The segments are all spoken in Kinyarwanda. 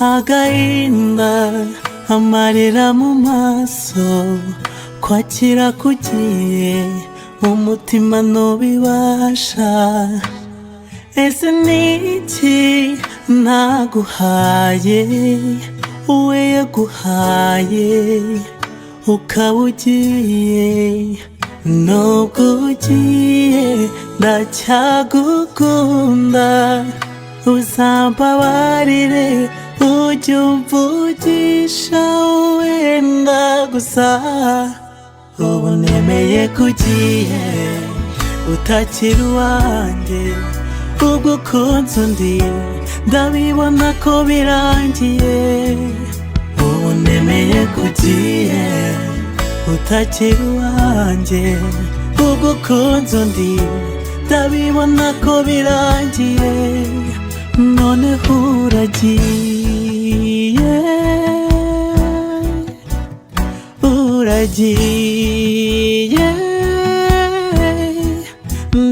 Agahinda, amarira mu maso, kwakira kugiye umutima ntubibasha. Ese niki ntaguhaye, uwe yaguhaye ukaba ugiye? Nubwo ugiye ndacyagukunda, uzambabarire ujye umvugisha wenda gusa. Ubu nemeye ko ugiye utakiri uwanjye, ubwo ukunze undi ndabibona ko birangiye. Ubu nemeye ko ugiye utakiri uwanjye, ubwo ukunze undi ndabibona ko birangiye. Noneho uragiye, uragiye,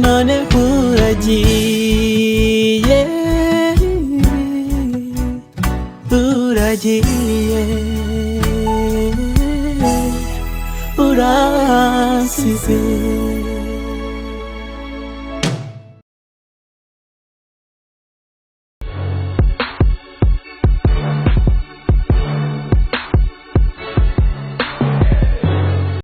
noneho uragiye, uragiye, uransize.